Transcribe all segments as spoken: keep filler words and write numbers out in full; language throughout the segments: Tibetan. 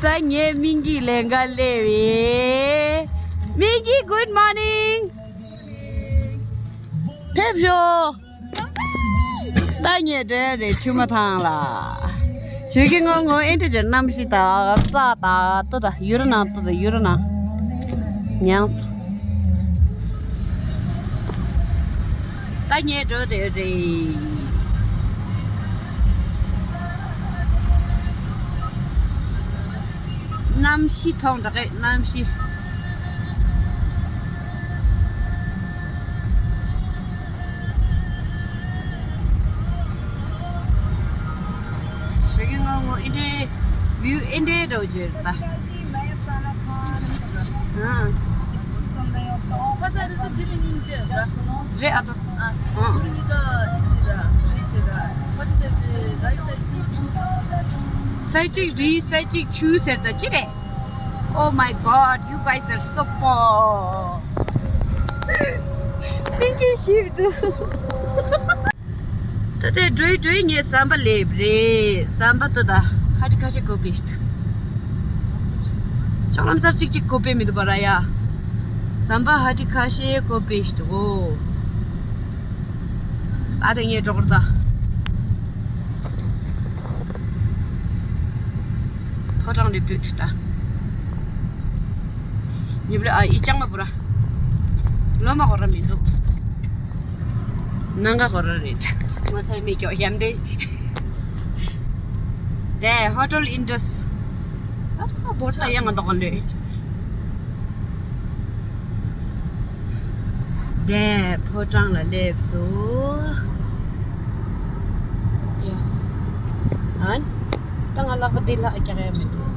ད་ངའི་སྨིན་སྐྱིད་ལེན་ག་སླེབས་ཡིན། སྨིན་སྐྱིད། Good morning. ཕེབས་ཤོག་ད་ངས་འགྲོ་ཡ་རེད་ཆུ་མ་ཐང་ལ། ཆོས་ཀྱི་ངོ་ངོ་ཨེ་འདྲ་ཅིག་གནམ་གཤིས་དང་ས་དང་ཏོ་དང་ཡུར་ནང་ཏོ་དང་ཡུར་ནང་། ཉང་། ད་ངས་འགྲོ་དེ་རེད། གནམ་གཤིས་མཐོང་དྲགས་གནམ་གཤིས། ཞོགས་ཀས་སྔ་མོ་ཨེ་འདྲའི་བིའུ་ཨེ་འདྲའི་འདྲ་བོ་ཅིག་རེད་ད། ཨང་། ཕ་ས་རི་ད་དེ་ལ་སྙིང་རྗེ་ར། རེད་ཨ་ཚོ། ཨ། ཨང་། ཟུར་གཉིས་ཀ་ཨི་ཆི་ར་རི་ཆེ་ར། ཕ་ཆི་ཟེར་གི་ར་ཡི་ད་ཅིག་ཆུ། ས་གཅིག་རི་ས་གཅིག་ཆུ་ཟེར་ད་ཅི་རེད། Oh my God, you guys are so poor. Thank you, ཞུ་འདུག་ད་ལྟའི་འགྲོས་འགྲོས་ངས་ཟམ་པ་སླེབས་རེད། ཟམ་པ་ཏོ་ད་ཧ་ཏི་ཁ་ཤས་གོ་པས་འདུག་ཅོག་ལམ་སར་གཅིག་གཅིག་གོ་པས་མི་འདུག་པ་ར་ཡ། ཟམ་པ་ཧ་ཏི་ཁ་ཤས་གོ་པས་འདུག་གོ། ཨ་དེ་ངས་འགྲོ་གོ་ད། ཕོ་བྲང་སླེབས་དུས་ད། ཉིབ་ལ་ཨ་ཨི་ཅང་མ་བུ་ར། ལོ་མ་གོ་ར་མི་འདུག་ནང་ག་གོ་ར་རེད། ང་ཚ་མི་སྐྱོ་ཡམ་དེ། དེ་ཧོ་ཊེལ་ཨིན་ཌས། ཨ་ད་བོ་ད་ཡང་ང་འདོག་ག་ལོས། དེ་ཕོ་བྲང་ལ་སླེབས་སོ། ཡ། ཨན། ད་ང་ལག་པ་འདི་ལ་རྒྱག་ཡ་མི་འདུག་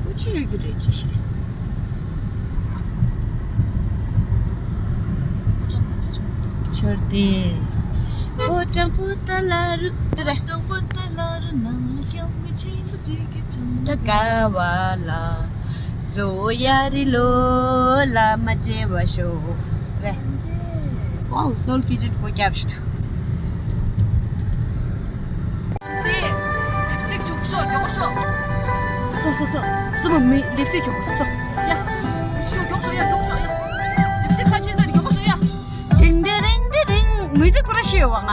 སྐུ་ཆེ་ཡོད་ཀྱི་རེད་ཅི་ཞེས། ཆར་དེ། ཕོ་བྲང་པོ་ཏ་ལ་རུ། ཕོ་བྲང་པོ་ཏ་ལ་རུ་ནང་ལ་སྐྱབས་མགོན་ཆེན་པོ་གཅིག་གི་ད་ཀ་བ་ལ། སོ་ཡ་རི་ལོ་ལ་མ་བརྗེད་པ་ཤོག་རེད། ཝའོ་སོལ་ཀི་ཅན་གོ་རྒྱབ་ཤི་ཐུ། སི། ལིབ་སི་ཊིག་བྱུག་ཤོག་མགྱོགས་ཤོག་སོ་སོ་སོ། སུ་མ་མི་ལིབ་སི་ཊིག་བྱུག་སོ། ཡ། ལིབ་སི་ཊིག་བྱུག་མགྱོགས་ཤོག་ཡ་མགྱོགས་ཤོག་ཡ། ལིབ་སི་ཊིག་ཁ་ཕྱེ་ས་མགྱོགས་ཤོག་ཡ། ཏིང་ཏི་རིང་ཏི་རིང་། མི་ཚེ་ཀུ་ར་ཤེས་བ་ང་།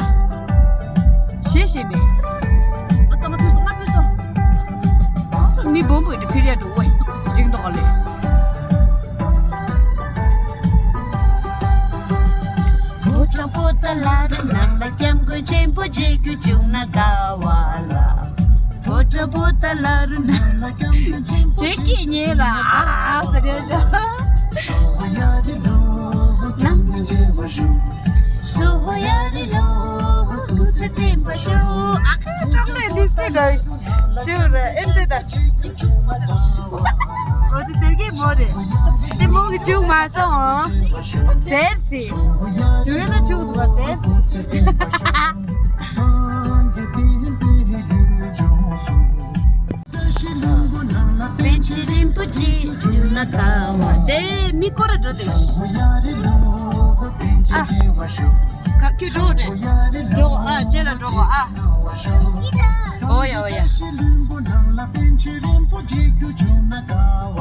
ཤེས་ཤེས་མེད། ཨ་ད་ང་ཕེར་སོང་ང་ཕེར་སོང་། ཨ་ད་མི་སྦོམ་པོ་ཡིན་ཕེར་ཡ་འདུག་ཝེ། རིང་དོག་ལེ། ཕོ་བྲང་པོ་ཏ་ལ་རུ་ནང་ལ་སྐྱབས་མགོན་ཆེན་པོ་མཇལ་རྒྱུ་བྱུང་ན་དགའ་བ་ལ། ཕོ་བྲང་པོ་ཏ་ལ་རུ་ནང་ལ་སྐྱབས་མགོན་ཆེན་པོ་དེ་སྐད་ཉན་ལ་ཨ་ཟེར་ཡ་ཅོ། སོ་ཧོ་ཡ་རི་ལོ་སྐུ་ཚེ་བརྟན་པ་ཤོག་ཨ་ཁ་ཀྲང་ལེ་ལི་སེ་ར་ཅུ་ར་ཨེན་ཏེ་ད། འོ་དེ་ཟེར་གི་མོ་རེད། དེ་མོ་གི་ཅུང་མ་སོང་ཟེར་སི། ཅུང་ཡོད་ན་ཅུང་ཟུག་ཟེར་སི། པཎ་ཆེན་རིན་པོ་ཆེ་བྱུང་ན་དགའ་བ། དེ་མི་སྐོར་ར་འགྲོ་དེ། ཨ། ག་ཁྱོད་འགྲོ་རེད། འགྲོ་ཨ་རྗེས་ལ་འགྲོ་གོ་ཨ། ཨོ་ཡ་ཨོ་ཡ།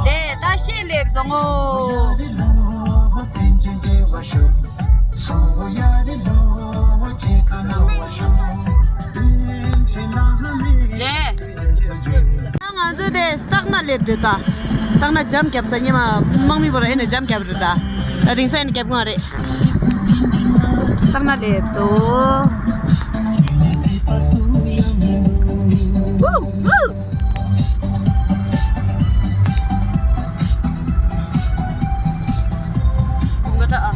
དེ་ད་ཤེས་སླེབས་སོང་ངོ་། ལེ། ང་ཚོ་དེ་སྟག་སྣ་སླེབས་འདུག་ད། སྟག་སྣ་འཇམ་བརྒྱབ་ས་ཉི་མ་དམག་མི་བོ་ར་ཨེ་ནས་འཇམ་བརྒྱབ་རེད་ད། ད་དེང་སང་ཨེ་ནས་བརྒྱབ་གི་མ་རེད། སྟག་སྣ་སླེབས་སོ། ཝུ་ཝུ། ནས་ག་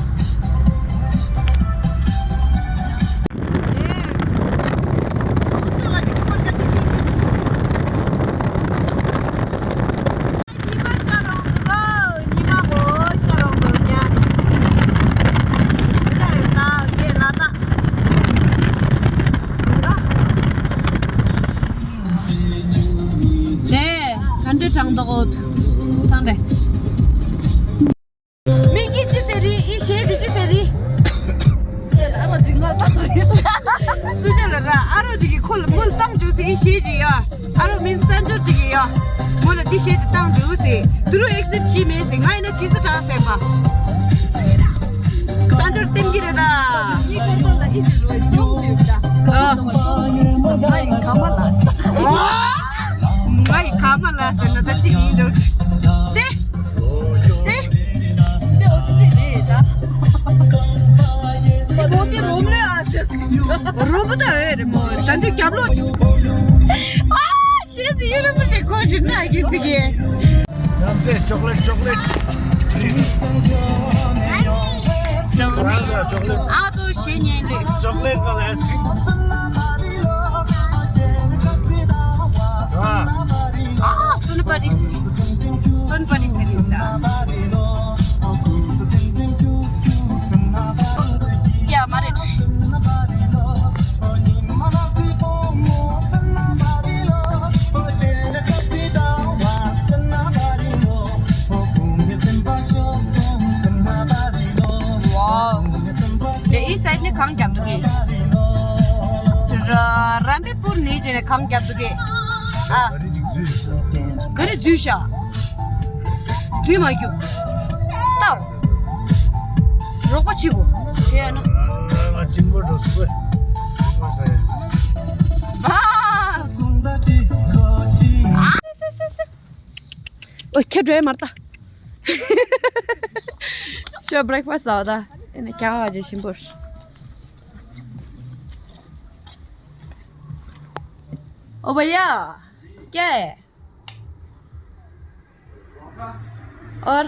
འདྲ་དྲང་འདུག་ཐང་རེད། མི་གིས་ཅི་ཟེར་རེད། ཨི་ཞེས་དེ་ཅི་ཟེར་རེད། སུ་ཅག་ལ་ཨ་རོ་ཅིག་ངག་བཏང་རེད། སུ་ཅག་ལ་ར་ཨ་རོ་ཅིག་གིས་ཁོ་ལ་མོ་ལ་བཏང་བཅུག་ཟེར་ཨི་ཞེས་ཅིག་ཡ། ཨ་རོ་མིན་སན་ཇོར་ཅིག་ ཡ། མོ་ལ་འདི་བཤད་དེ་བཏང་འདུག་ཟེར། དུ་རུ་ཨེག་སེབ་བྱས་མེད་ཟེར། ང་ཡིན་ན་བྱས་ས་དྲག་ཟེར་པ། ད་འདིར་བསྟན་གྱི་རེད་ད། ངའི་སྐོར་ཐོག་ལ་ཨི་ཅི་རོའི་སྐྱོང་བྱེད་ད། ཨ། ཁ་ཆེ་ཙམ་ལ་སྐྱོང་བྱེད་ཙམ། ང་ཡི་ཁ་མ་ལ་ཟ། ང་ཡི་ཁ་མ་ལ་ཟེར་ན་ད་ཅི་ཡིན་འགྲོ། ཏེ། ཏེ། ཏེ་འོ་དེ་རེད་ད། ཏེ་འོ་དེ་རོམ་ལོས་ཨ་ཟེར། རོ་པོ་ད་འོས་རེད་མོ། ད་འདི་རྒྱབ་ལོགས། ཨ། ཤེས་སི་ཡུ་རུ་མུ་ཅི་ཁོ་ཞིག་ན་གི་སི་གི། ཡང་སེ་ཅོག་ལེ་ཊི་ཅོག་ལེ་ཊི། ཨ་ཏོ་ཤེས་ཉན་ལེ། ཅོག་ལེ་ཊི་ག་ལ་ཨའི་སི་ཀྲིམ། ཨ། ཨ་སོན་པ་རི། སོན་པ་རི་སི་རི་ཅ། ཡ་མ་རེད། ཝའོ། ལེ་ཨི་སའིཌ་ནས་གངས་རྒྱབ་འདུག་གི། ར་རམ་པའི་པུར་ནས་བྱས་ནས་གངས་རྒྱབ་འདུག་གི། ཨ། ག་རེ་འཛུལ་ཤག་འདུས་མ་རྒྱུག་ཏའོ། རོགས་པ་ཅིག་གོ་ཤེས་ཡ་ན། ང་གཅིན་པོ་འགྲོ་སུ་བས། ཨ། ཨོ་ཁྱེད་འགྲོ་ཡ་མར་ལྟ། ཤོ་བྷི་རེག་ཕ་སི་ཟ་བ་ད། ཨེ་ན་ཁྱ་ག་ཅིག་གཅིན་པོ། ཨོ་བ་ཡ། ཀྱེ། और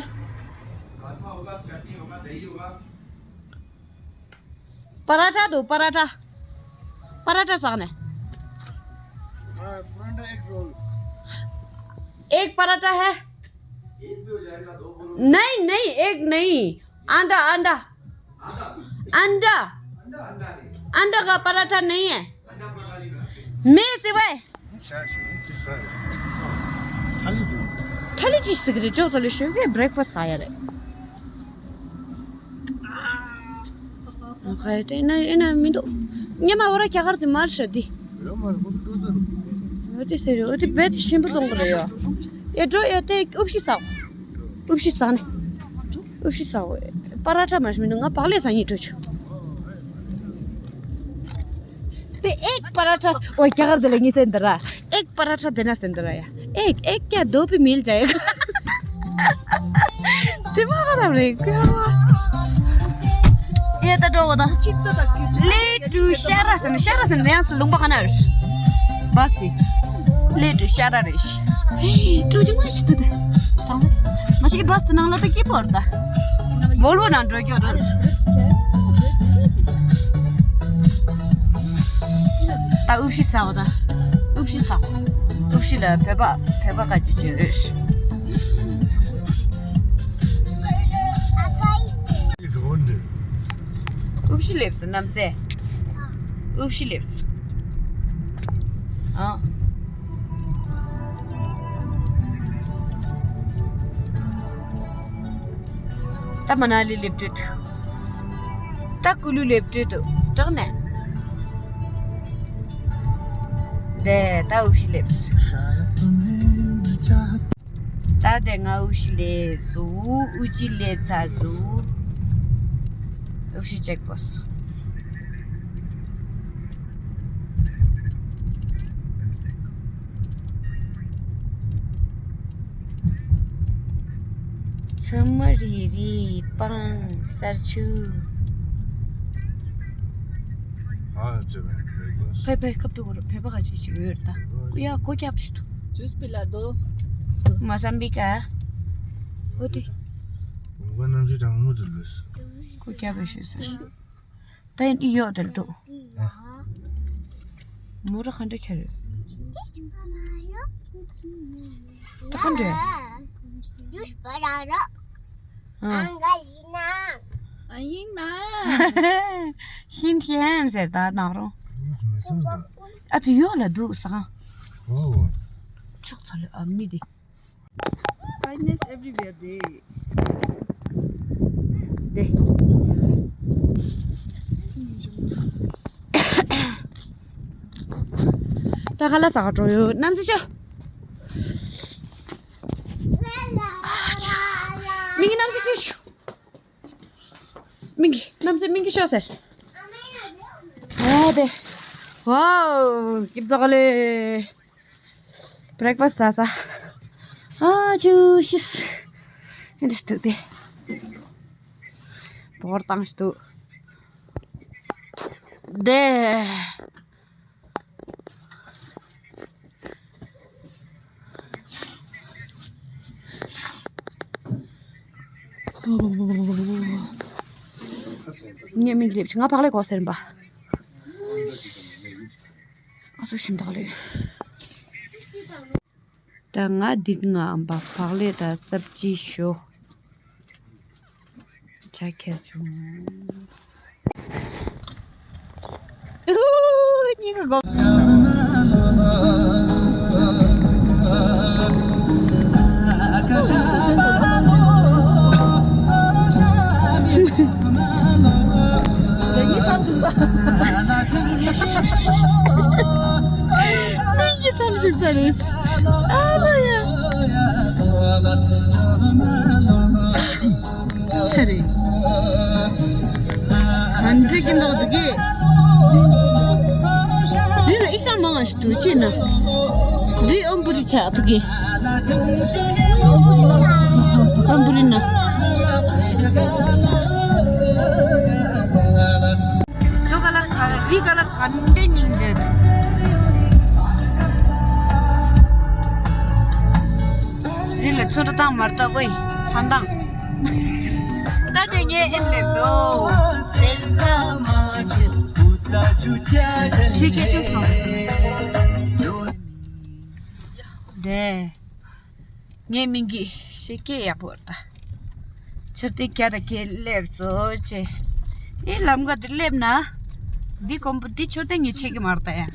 पराठा दो पराठा। पराठा सामने। एक पराठा है। नहीं नहीं एक नहीं। अंडा अंडा। अंडा। अंडा का पराठा नहीं है। मैं सिवाय। ཤ་ཤི་ཅི་ཟ་རེད། ཐ་ལི་འདུག་ཐ་ལི་ཅི་ཟ་གི་རེད། ཅོག་ཙ་ལི་ཤོད་གི་བྷི་རེག་ཕ་སི་ཟ་ཡ་རེད། ཨ་ཁ་ཡ་དེ་ན་ཨེ་ན་མི་འདུག་སྙེ་མ་འོ་ར་ཁྱ་གར་དེ་མར་ཤ་དི། ཡོད་མ་རེད་ཁོ་ཚོ་སྤྲོ་ས་རུ། འོ་དེ་ཟེར་རེད། འོ་དེ་བེད་ཤིན་པོ་བཙོང་གི་རེད་ཡ། ཨེ་འགྲོ་ཡ་དེ་ཨུབ་ཤི་ཟ། ཨུབ་ཤི་ཟ་ནི། ཨུབ་ཤི་ཟ་འོ། པ་ར་ཐ་མ་ཤི་མི་འདུག་ང་བག་ལེབ་ཟ་སྙིང་འདོད་བྱུང་། ते एक पराठा, ओए क्या कर दे लेंगे से इंदरा। एक पराठा देना से इंदरा या। एक, एक क्या, दो भी मिल जाएगा। दिमाग खराब रे, क्या हुआ? ये तो दो होता। ले तू शारा से, शारा से नया से लुंबा खाना है। बस थी। ले तू शारा रे। तू जो मस्त दे। मासी बस तो नंगला तो की पड़ता। बोलबो ना འགྲོ་རྒྱུ་རེད། ད་ཨུབ་ཤི་ཟ་བ་ད། ཨུབ་ཤི་ཟ། ཨུབ་ཤི་ལ་བོད་པ་བོད་པ་ག་ཅི་བྱོས། ཨུབ་ཤི་ལེབ་སོ་རྣམ་སྲས། ཨུབ་ཤི་ལེབ་སོ། ཨ། ད་མ་ན་ལི་སླེབས་དུས། ད་ཀུ་ལུ་སླེབས་དུས་དུ་དྲག་ནས། དེ་ད་ཨུ་ཤི་སླེབས། ད་དེ་ང་ཨུ་ཤི་སླེབས་སུ་ཨུ་ཅི་སླེབས་ཚར་སུ། ཨུ་ཤི་ཅེག་པོ་སུ། ཚ་མ་རི་རི་སྤང་སར་ཆུ། ཕེ་ཕེ་ཁབ་ཏུ་གོ་རོ་ཕེ་ཕ་ག་ཅི་ཅི་ཡོད་ད། ཀུ་ཡ་ཀོ་ཀྱབ་ཤི་ཏུ། ཇུས་པི་ལ་དོ། མ་སམ་པི་ཀ། ཨོ་ཏི། ངོ་ནམ་ཞིག་དྲང་མོ་དུ་ལུས། ཀོ་ཀྱབ་ཤི་སར། ད་ཡིན་ཡོད་དེར་འདུག་མོ་ར་ག་འདྲ་ཁྱེར་ཡོད། ད་ག་འདྲ། ཨ། ཨ་ཡིན་ན། ཤིན་ཐན་ཟེར་ད་ནང་རོང་། ཨ་ཙི་ཡོད་ལ་འདུག་ས་གང་། ཕྱོགས་ཚ་ལ་ཨ་མི་དེ། Kindness everywhere རེད། དེ། ད་ག་ལ་ཟ་ག་འགྲོ་ཡོད་རྣམ་སྲས་ཤོ། སྨིན་གི་གནམ་སའི་སྨིན་གི་ཤོག་ཟེར། ཨ་དེ། ཝའོ། སྐྱིད་ཙོག་ལེ། བྷི་རེག་ཕ་སི་ཟ་ས། ཨ་ཅུ་ཤིས། ཨེ་འདྲ་ཞིག་འདུག་སྟེ། བོར་བཏང་ཞིག་འདུག་དེ། ངས་མིག་ལེབ་ང་བག་ལེབ་གོ་ཟེར་པ། ཨ་ཚོ་ཞིམ་བག་ལེབ། ད་ང་འདི་ང་ཨམ་པ་བག་ལེབ་དང་སབ་ཅི་ཞོ། ཇ་ཁྱེར་བྱུང་། ཨུ། སྙིང་གི་སྒོ། ལས་ཀྱི་མཚམས་བཞུགས་ས། ལས་ཀྱི་མཚམས་བཞུགས་ས་རེད། ཨ་ལ་ཡ། ཆ་རེད། ག་འདྲ་ཀྱི་འདུག་འདུག་གི། རི་ལ་ཨི་ཙམ་མང་ང་ཞིག་འདུག་ཅེ་ན། རི་ཨམ་བུ་རི་ཆགས་འདུག་གི། ཨམ་བུ་རི་ན། དོ་ག་ལ་ག་རི་ག་ལ་ག་འདྲ་སྙིང་རྗེ་འདུག་རི་ལ་ཚོ་ཏོ་བཏང་མར་ལྟ་བུ་ཡིན། ཧང་དང་། ད་དེ་ངས་ཨེན་ལེབ་སོ། ཞེ་སྐད་ཅུང་སོང་། དེ། ངས་མིན་གི་ཞེ་སྐད་ཡག་པོ་རེད་ད། ཕྱིར་དེ་རྒྱ་དང་རྒྱ་སླེབས་སོ་ཅེ། ཨེ་ལམ་ཀ་དེ་སླེབས་ན། འདི་གོམ་པོ་འདི་ཆོ་ཏེ་ངས་ཆེ་གི་མ་རེད་ད་ཡ།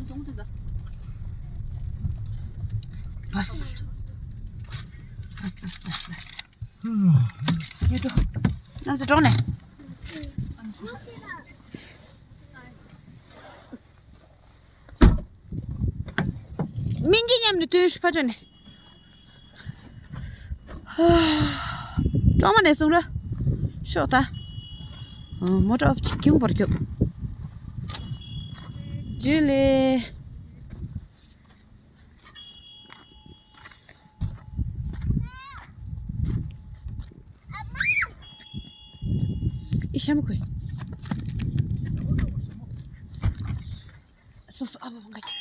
བས། བས་བས་བས་བས། ཡོད་འགྲོ། ང་ཚོ་འགྲོ་ནས། སྨིན་གྱི་མཉམ་ནས་ཐོན་ཕ་ཆོ་ནས། ཀྲོང་མ་ནས་སོང་ར། ཤོག་ད། མོ་ཊ་ཨོ་ཕྱི་ཁྱུང་བར་རྒྱོབ། ཇུ་ལེ། ཨི་ཤམ་ཁོས། སོ་སོ་ཨ་བ་བ་འགའ་ཁྱེར།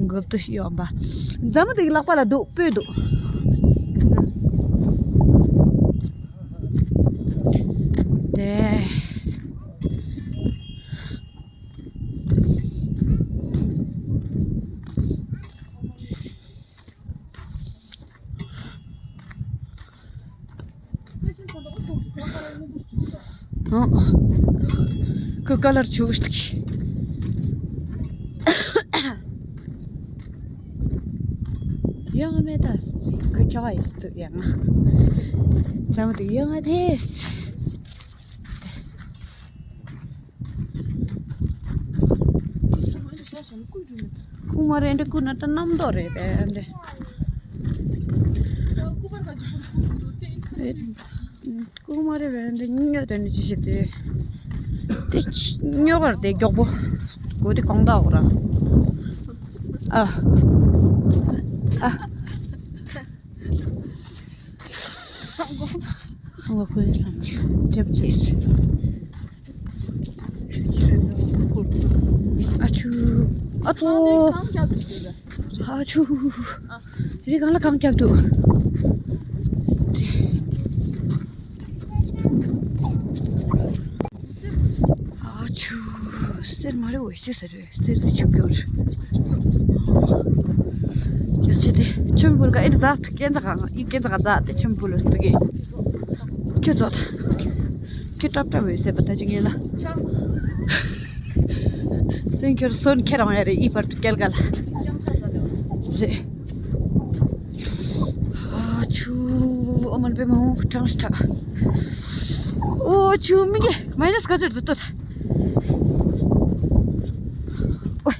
མགོ་ཏུ་ཡོང་པ། འཛམ་བུ་དེ་གི་ལག་པ་ལ་འདུག་སྤོས་འདུག་དེ། ཁོ་ཀ་ལར་ཆུ་གི་ཡོང་ང་མེད་ད། ཁོ་ཁྱོ་ག་ཡིས་འདུག་ཡང་ང་ཚང་མ་དུ་ཡོང་ང་དེས། ཁུག་མ་རེད་འདྲ། ཁུག་ན་ད་རྣམ་རྟོག་རེད་པས་འདྲ། ཁུག་མ་རེད་པས་འདྲ། སྨྱོ་དེ་འདྲ་ཅི་ཞིག་དེ། དེ་སྨྱོ་གར་དེ་མགྱོགས་པོ། གོ་དེ་གང་དག་ར། ཨ། ཨ། ཧང་གོ་ཁོའི་བསམ་ཚུལ་འགྲེབ་བྱས། ཨ་ཆུ། ཨ་ཙོ། ཨ་ཆུ། རི་སྒང་ལ་གངས་རྒྱབ་འདུག་ཨ་ཆུ། གསེར་མ་རེད་འོ་ཅི་ཟེར་རེད། གསེར་ཟེར་ཆུ་སྐྱོར། ཁྱོད་ཆེ་དེ་ཆོམ་བུ་ལ་ཨེ་འཛག་ཐུག་སྐྱེ་འཛག་ཨང་ཨི་སྐྱེ་འཛག་འཛག་དེ་ཆོམ་བུ་ལ་སུ་གི། ཁྱོད་ཚོ་ད། ཁྱོད་ཀྲབ་ཀྲབ་འོད་ཟེར་བ་ད་ཅི་ངེས་ལ། སེང་ཁྱོད་སོན་ཁྱེར་འོང་ཡ་རེད་ཨི་བར་དུ་སྐྱེལ་ག་ལ། རེད། ཨ་ཆུ། ཨོ་མོན་པེ་མོ་གྲངས་ཤིག་ཁྲག་ཨོ་ཆུ་མི་གེ་མའི་ནས་ག་ཚོད་དུ་ཏོ་ད། ཨོ།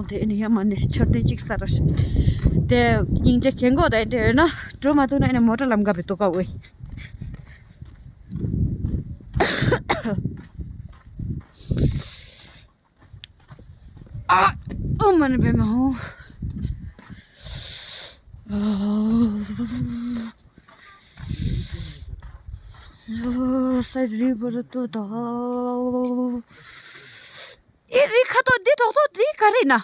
དེ་ནི་ཡ་མ་ནི་འཆར་ཅན་གཅིག་ས་ར་ཤི། དེ་སྙིང་རྗེ་གན་གོ་དེ་འདྲ་ཡོད་ན་འགྲོ་མ་ཐུབ་ན་ཨེ་ནི་མོ་ཊ་ལམ་ག་བི་ཏུ་ཀ་ཝེ། ཨ། ཨོ་མ་ནི་བེ་མ་ཧོ། ཨོ་སའི་རི་བོ་རུ་ཏུ་དོ། ཨེ་རི་ཁ་ཏོ་འདི་ཐོག་ཏོ་འདི་ག་རེ་ན། ཨ།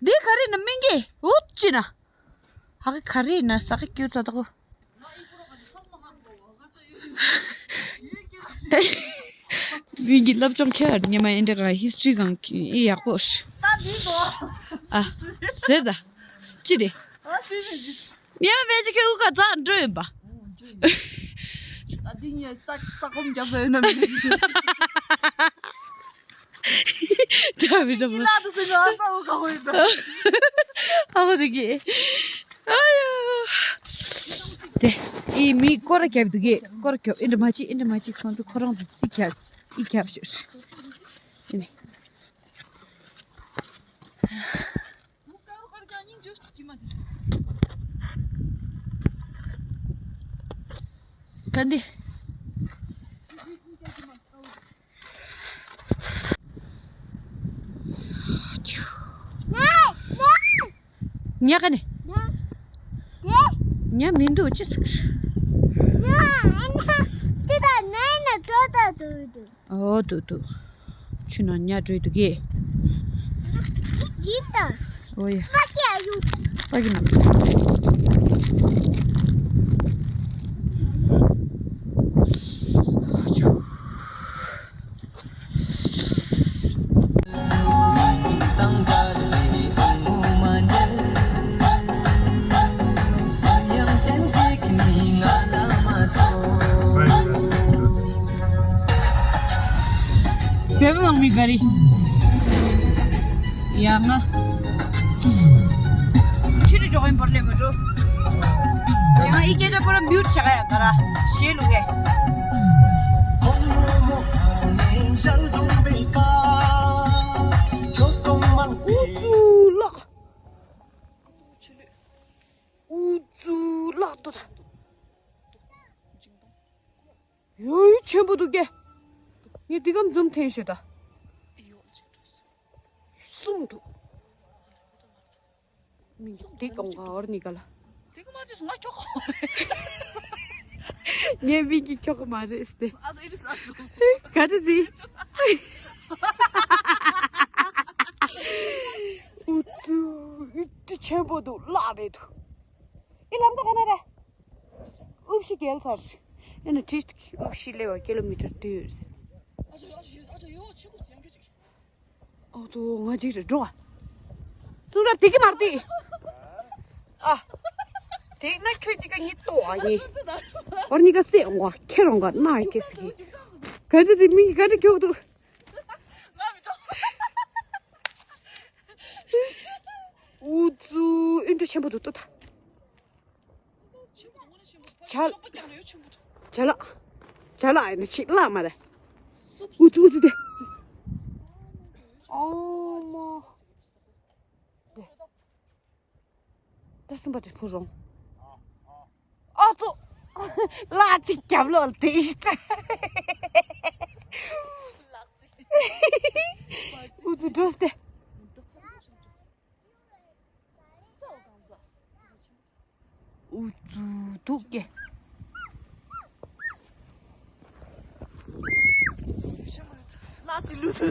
འདི་ག་རེ་ན་མིང་གི་འུ་ཅི་ན། ཧ་གི་ག་རེ་ན་ས་གི་ཀྱུ་ཙ་ཏོ། མིང་གི་སློབ་སྦྱོང་ཁྱེར་ཉི་མ་ཨེ་འདྲ་ག་ཧིས་ཊི་རི་གང་ཨེ་ཡག་པོ་ཤི། ད་འདི་དོ། ཨ། ཟེར་ད། ཅི་རེད། ཨ་ཤི་རེད་ཇི། ཉི་མ་བེ་ཅི་ཁེ་འུ་ག་ཙག་འགྲོ་ཡིན་པ། ཨ་འདི་ཉི་ཙག་ཙག་ཁོམ་རྒྱབ་ཟ་ཡོད་ན་མི་འདུག་ད་མི་འདྲ་མ། ལ་དུ་སེ་ནོ་ཨ་ས་འུ་ག་ཧོ་ཡིན་པ། ཨ་ཧོ་དེ་གི། ཨ་ཡ། དེ། ཨི་མི་སྐོར་ར་རྒྱབ་འདུག་གི་སྐོར་རྒྱབ་ཨེ་འདྲ་མ་ཅི་ཨེ་འདྲ་མ་ཅི་ཁོང་ཚོ་ཁོ་རང་ཚོ་རྩིས་རྒྱབ་ཨི་རྒྱབ་ཤོར། ཨེ་ནི། ག་འདི། ཉ་ག་ནི། ཉ་མི་འདུག་ཅི་ཟེར། ཉ་ཨ་ན་དེ་ད་ནས་ན་ཅོ་ད་དུ་དུ། ཨོ་དུ་དུ། ཆུ་ནང་ཉ་འགྲོ་འདུག་གི། ཡིན་ད། ཨོ་ཡ། མ་སྐྱེ་ཡུ། ཨོ་ཡ་ན། བོད་མི་མང་མི་ག་རེ། ཡ་ང་། ཕྱི་རུ་འགྲོ་གིན་པོར་ལས་མ་འགྲོ། ཅེ་ང་ཨི་སྐད་ཆ་པོ་ར་མིའུ་ཊི་བྱ་ག་ཡ་ག་ར་ཞེས་ལུག་གེ། ཨུ་ཙུ་ལགས། ཨུ་ཙུ་ལགས་ཏོ་ད། ཡོ་ཡོ་ཆེན་པོ་འདུག་གེ། ངས་འདི་གམ་འཛུམ་འཐེན་ཤོད་ད། གསུམ་འདུག་མིང་འདི་གམ་ག་བར་ནི་ག་ལ། འདི་ག་མ་ཅིག་ང་ཁྱོ་ག་མ་རེད། ངས་མིང་གི་ཁྱོ་ག་མ་རེད་སྟེ། ཨ་ཟེ་ཨི་རི་ས་ཞུ། ག་ཚོད་ཟིན། ཨུ་ཙུ། ཨུ་ཙུ་ཆེན་པོ་འདུག་ལག་རེད་འདུག་ཨི་ལམ་ཁ་ག་ན་རེད། ཨུབ་ཤི་བརྒལ་ཚར། ཨེ་ན་ཁྲིས་ཨུབ་ཤི་སླེབས་པ་ཀི་ལོ་མི་ཊར་བདུན་ཡོད་རེད། ཨོ་ཙོ་ང་ཅིག་རེད་འགྲོ། ཙུང་ར་དེ་གི་མར་དེ། ཨ། དེ་ན་ཁྱོད་གཉིས་ཀ་གཉིད་ལྟོགས་ཨ་ཡིན། བར་གཉིས་ཀ་སེ་འོང་བ་ཁྱེད་རང་ག་ན་ཡི་སྐད་ཟིག་གི་ག་འདྲ་ཟིག་མི་ག་འདྲ་ཁྱོད་འདུག་ཨུ་ཙུ་ཨིན་འདྲ་ཆེན་པོ་འདུག་ལྟོས་ད། བྱ། བྱ་ལ། བྱ་ལ་ཨེ་ན་ཆིག་ལ་མ་རེད། ཨུ་ཙུ་ཨུ་ཙུ་དེ། ཨོ་མ། ད་གསུམ་པ་དེ་འཕུར་རོང་། ཨ་ཙོ། ལག་ཅིག་རྒྱབ་ལོག་དེ་ཤི་ཏྲ། ཨུ་ཙུ་འགྲོ་སྟེ། ཨུ་ཙུ་འདུག་གེ། ལག་ཅིག་ལུས་ཏེ།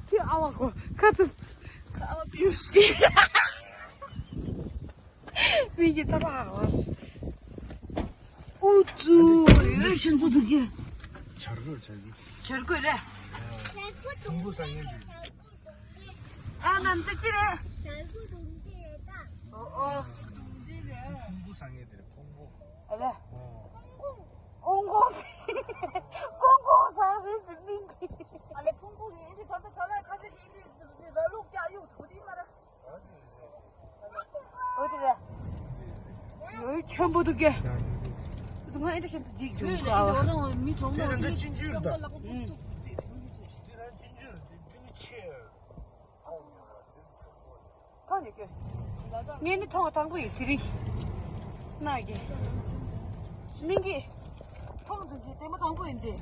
ཁྱོད་ཨ་བ་གོ་ཁ་ཚུམ། ཨ་བ་པིའུ་སི། མིག་གི་ཚ་བ་ཨ་བ། ཨུ་ཙུ། ཡོད་ཆུ་འཛུལ་འདུག་གེ། བྱ་རྒོད་བྱ་རྒོད། བྱ་རྒོད་རེད། ཕུང་པོ་ས་ངན་འདུག་ཨ་ནམ་ཚ་ཅི་རེད། ཨོ་ཨོ། ཕུང་པོ་ས་ངན་དེ་རེད་ཕུང་པོ། ཨ་ལེ། ཨོ། ཨོང་ཀོང་ཟེར། ཀོང་ཀོང་ཟེར་རེད་ཟེར་མིན་གྱི། ཨ་ལེ་ཕུང་པོ་ཡིན་དེ་ད་ལྟ་ཆ་ལག་ཁ་ཤས་ཀྱི་ཨིན་ཇི་ལ་ལུག་རྒྱག་ཡོད་དུ་དེ་མ་ར། ཨོ་དེ་རེད། ཡོད་ཆེན་པོ་འདུག་གེ། ང་ཨེ་འདྲ་ཤེས་ཚོ་འཇིགས་བྱུང་ཁ་བ། མི་གྲོངས་ན་ཅི་འཇུར་དང་། ཁ་ནས་ཁྱོད། ངས་ནི་མཐོང་བ་དང་པོ་ཡིན་དེ་རིང་། ན་གི། མིང་གི། མཐོང་ཚུལ་གྱི་ལྟད་མོ་དང་པོ་ཡིན་ཏེ།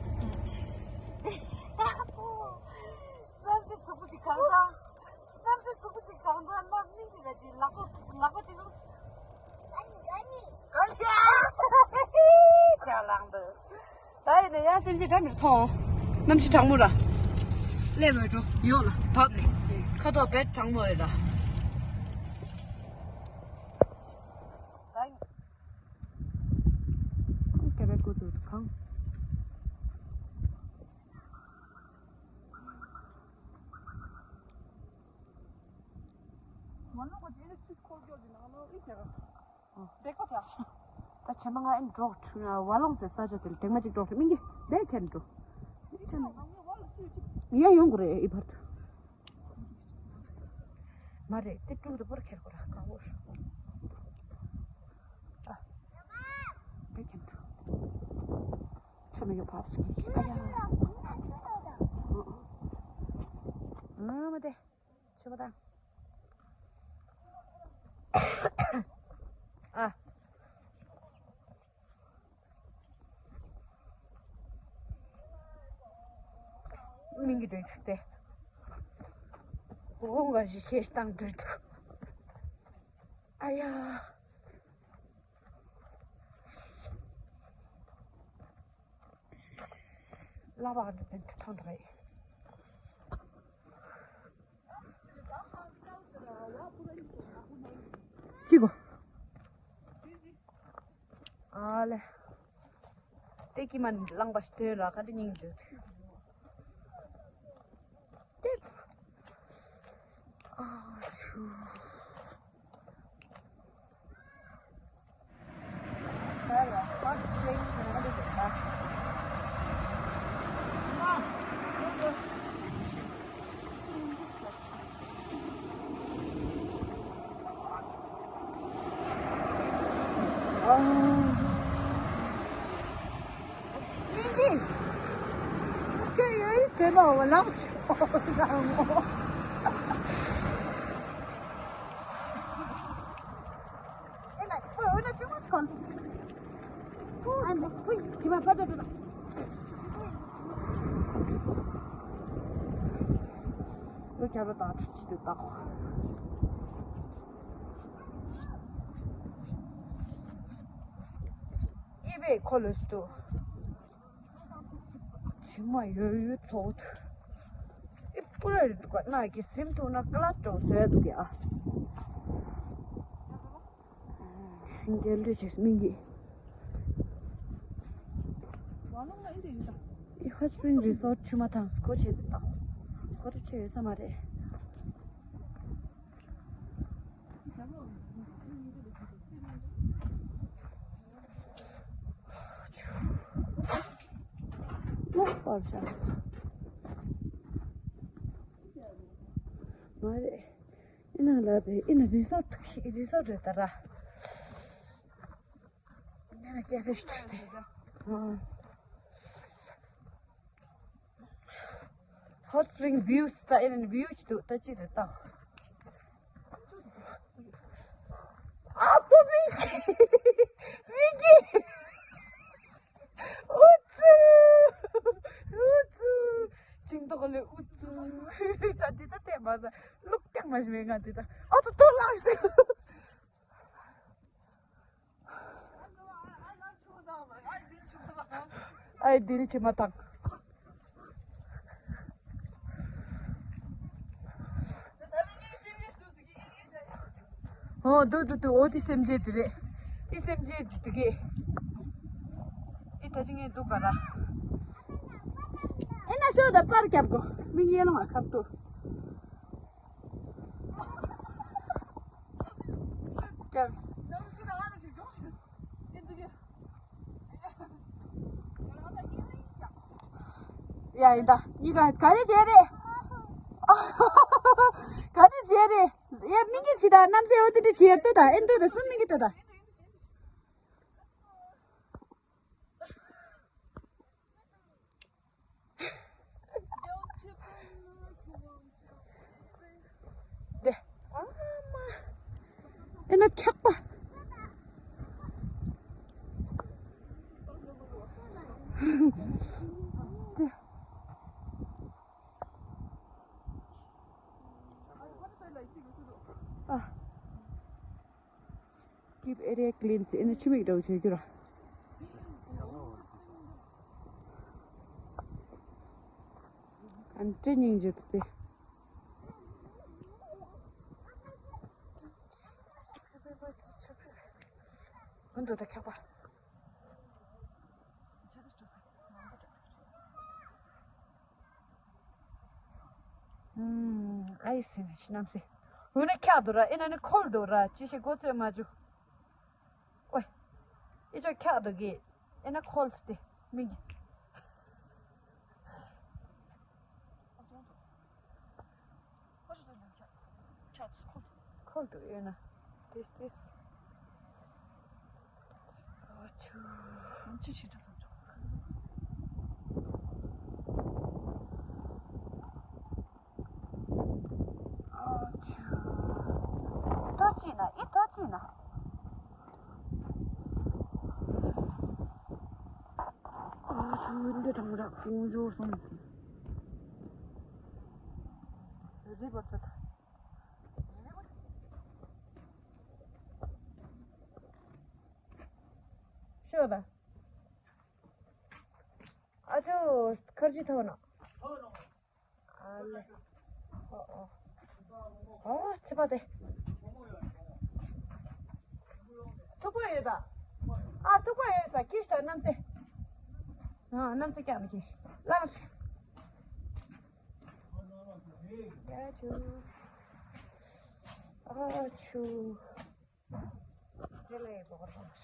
གནམ་སའི་གཟུགས་པོ་ཅིག་གང་ཚང་། གནམ་སའི་གཟུགས་པོ་ཅིག་གང་ཚང་ན་མིང་གི་ལ་ཅིག་ལག་པ་ལག་པ་ཅིག་ལོག་ཅག་ལངས་འདུག་ད་ཡིན་ན་ཡང་སེམས་ཅན་འདྲ་མིར་མཐོང་། གནམ་གཤིས་གྲང་མོ་ར། སླེབས་མེད་འགྲོ་ཡོད་ལ་བབས་ནས་ཁ་དོག་བེད་གྲང་མོ་ཡོད་ལ། ད་ཡིན། སྐད་པའི་སྐུ་ཚུགས་གང་། མ་ནུ་གོ་ཅི་ནི་ཚིག་འཁོར་སྐྱོད་ཀྱི་ནང་ལོགས་ཨི་ཅེ་ག་འདེགས་པ་དེ། ད་ཆེན་པ་ང་ཨེ་འགྲོགས་ཁྲུ་ན་བ་ལོང་ཟེར་ས་ཆ་དེ་ལ་དེ་མ་ཅིག་འགྲོགས་ཁྲུ་མིན་གྱི་བས་ཁྱེར་འགྲོ། ཡ་ཡོང་གི་རེད་ཨི་བར་དུ། མ་རེད་དེ་ཀྲུག་རུ་པོར་ཁྱེར་དགོས་ར་གང་བོར། ཨ། བས་ཁྱེར་འགྲོ། ཆ་མི་ཡོད་བབས་སོང་ཨ་ཡ། ཨ་མ་དེ། ཆོད་པ་དང་། ཨ། མིང་གི་འདོད་ཚུལ་ཏེ། འོ་འོ་ཞིག་ཤེས་སྟངས་འདོད་འདུག་ཨ་ཡ། ལ་བག་འདི་ཚན་ཐུ་ཐང་རེད། ཅི་གོ་ཨ་ལེ། དེ་ཀི་མ་ནི་ལངས་པ་ཞིག་དོན་ར་ཁ་དེ་སྙིང་རྗེ། ཨ་ཆུ། ཨི་བེ་ཁོ་ལོས་ཏུ། ཇི་མ་ཡོད་ཡོད་ཚོགས་དུ། ཨི་པུ་ར་རི་འདུག་ག་ན་གི་སེམས་ཐུག་ན་ཀ་ལ་ཏོ་བཟོས་འདུག་ཡ། འགལ་འདུ་བྱེད་སྨིན་གྱི། ཨི་ཧོ་སི་པི་རིང་རི་སོར་ཊི་ཆུ་མ་ཐང་སྐོར་བྱེད་དུ་བཏང་། སྐོར་བྱེད་ཡོད་ས་མ་རེད། ལོག་པར་བཞག་མ་རེད། ཨི་ན་ལ་བས་ཨི་ན་རི་སོར་ཊི་རི་སོར་ཊི་རེད་ད་ར། ཨི་ན་ཀེ་ཧྥེ་ཞིག་ཏུ་སྟེ། ཧོཊ་སི་པི་རིང་བིའུ་ད་ཨེ་ནན་བིའུ་ཅི་འདུག་ད་ཅི་རེད་ད། ཨ་པོ་མི་གི་མི་གི་ཨུ་ཙུ་ཨུ་ཙུ་ཅིང་ཏོག་ལེ་ཨུ་ཙུ་ད་འདི་ད་བལྟས་མ་ཟ་ལུག་ཀྱང་མ་ཞིག་མེད་ང་འདི་ད་ཨ་ཙུ་ཏོ་ལགས་ཤིག་ཨའི་དིལ་ཆེ་མ་ཐག་ཨོ་དུ་དུ་དུ་ཨོ་དི་སེམས་ཅན་དེ་རེད། དེ་སེམས་ཅན་དེ་དེ་གས། དེ་ད་ཅི་ངས་འདུག་ག་ར། ཨེ་ན་ཤོ་ད་པར་རྒྱབ་གོ་མི་ངན་ལ་མ་ཁབ་ཏུ། ཡ་ཡིན་ད་གཉིས་ཀ་ག་རེ་བྱས་རེད། ག་རེ་བྱས་རེད། ཡ་མི་གི་ཅི་ད་རྣམ་ཟེ་འོ་དེ་འདྲ་བྱས་ཏེ་ད་ཨེ་འདུག་ད་སུ་མི་གི་ད་ད། ཨ། Keep area clean ཟེར་ཨེ་ནི་ཆུ་མིག་འདྲ་བོ་བྱེད་རྒྱུ་ར། ཨ་ནི་སྙིང་རྗེ་དེ། ཨ་འགྲོ་ད་ཁྱག་པ། ཨུམ། ཨའི་སི་ནི་ཤི་ནམ་སི། འོ་ན་ཁྱག་འདུག་ར། ཨེ་ན་ནི་ཁོལ་འདུག་ར། ཅི་ཞིག་མགོ་ཚོས་མ་བཅུག་ཨོའི། ཨི་ཅོ་ཁྱག་འདུག་གི། ཨེ་ན་ཁོལ་ཏེ་མིག་གི། ཁོལ་དུ་ཡོད་ན། This, this. ཨོ་ཆུ། ཨོ་ཆུ། ཐོ་ཅི་ན། ཨི་ཐོ་ཅི་ན། ཨོ་ཆུ། འདི་དྲང་ར་ཀོང་ཇོ་སོང་། རི་བ་ཚ་ད། ཤོད་ད། ཨ་ཅོ། ཁར་ཇི་ཐོན་ན། ཨ་ལེ། ཨོ་ཨོ། ཨོ་ཚེ་པ་དེ། ཐུག་པ་ཡོད་ད། ཨ་ཐུག་པ་ཡོད་ས་ཁྱི་ཤ་རྣམ་སེ། ཨ་རྣམ་སེ་ཀྱང་མི་ཁྱི། ལངས་ཤིག་ཡ་ཆུ། ཨ་ཆུ། དེ་ལས་སྒོར་རོགས།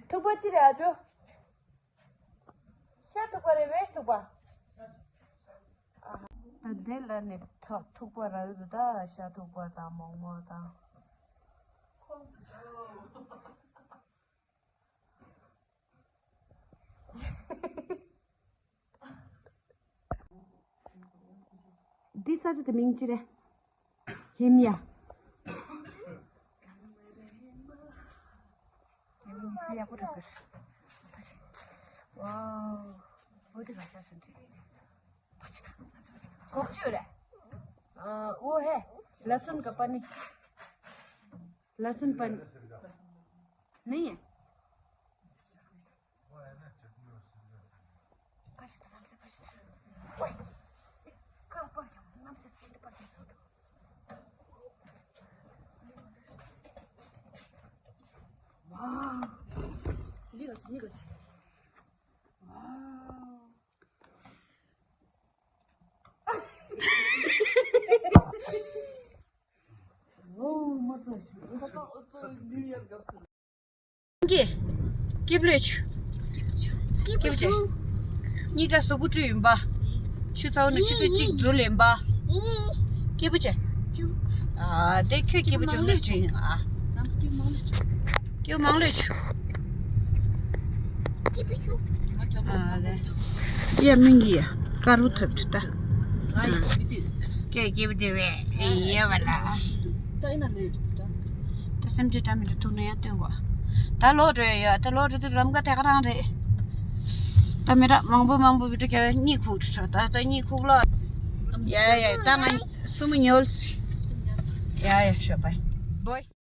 ཐུག་པ་ཅི་རེད་ཨ་ཅོ། ཤ་ཐུག་པ་རེད་བེ་ཐུག་པ། ཨ་དེ་ལ་ནི་ཐུག་པ་ར་ཡོད་ད། ཤ་ཐུག་པ་དང་མོག་མོག་དང་། འདི་ས་ཆ་དེ་མིང་ཅི་རེད། ཧེ་མ་ཡ། ཧེ་མ་ཡ་ཡག་པོ་འདུག་གི། ཝའོ། འོ་དེ་ག་ཤ་སོན་དེ། གོག་ཅུ་རེད། ཨ་འོ་ཧེ། ལ་སུན་ག་པ་ནི། ལ་སུན་པ་ནི། ནི། ཀྱེ། སྐྱིབས་ལོས་ཆུ། སྐྱིབས་ཆུ། གཉིས་ཀ་གཟུགས་པོ་བཀྲུས་ཡིན་པ། ཆུ་ཚ་བོ་ནི་ཆུ་ཚོད་གཅིག་འཛུལ་ཡིན་པ། སྐྱིད་པོ་བྱས། ཨ་དེ་ཁྱོད་སྐྱིད་པོ་བྱུང་ན་བཀྲུས་ཡིན་ཨ། སྐྱིད་པོ་མང་ལོས་ཆུ། ཨ་རེད། ཡ་མིན་གྱི་ཡ། དཀར་པོ་ཐོབ་ཀྱི་ད། ཁྱོད་སྐྱིད་པོ་དེ་བས་ཡེ་བ་ལ། ད་སེམས་ཅན་འདྲ་མི་འདྲ་ཐུག་ན་ཡང་སྟོན་དགོས། ད་ལོག་འགྲོ་ཡ་ཡོད། ད་ལོག་འགྲོ་དུས་རམ་ཀ་དེ་ག་རང་རེད། ད་མི་རབས་མང་པོ་མང་པོ་བི་ཀྲུ་ཁྱེར་གཉིད་ཁུག་འགྲོ། ད་ད་གཉིད་ཁུག་ལ། ཡ་ཡ་ད་ང་སུ་མོ་ཉོལ་སི། ཡ་ཡ་ཤོད་པ། བོའི།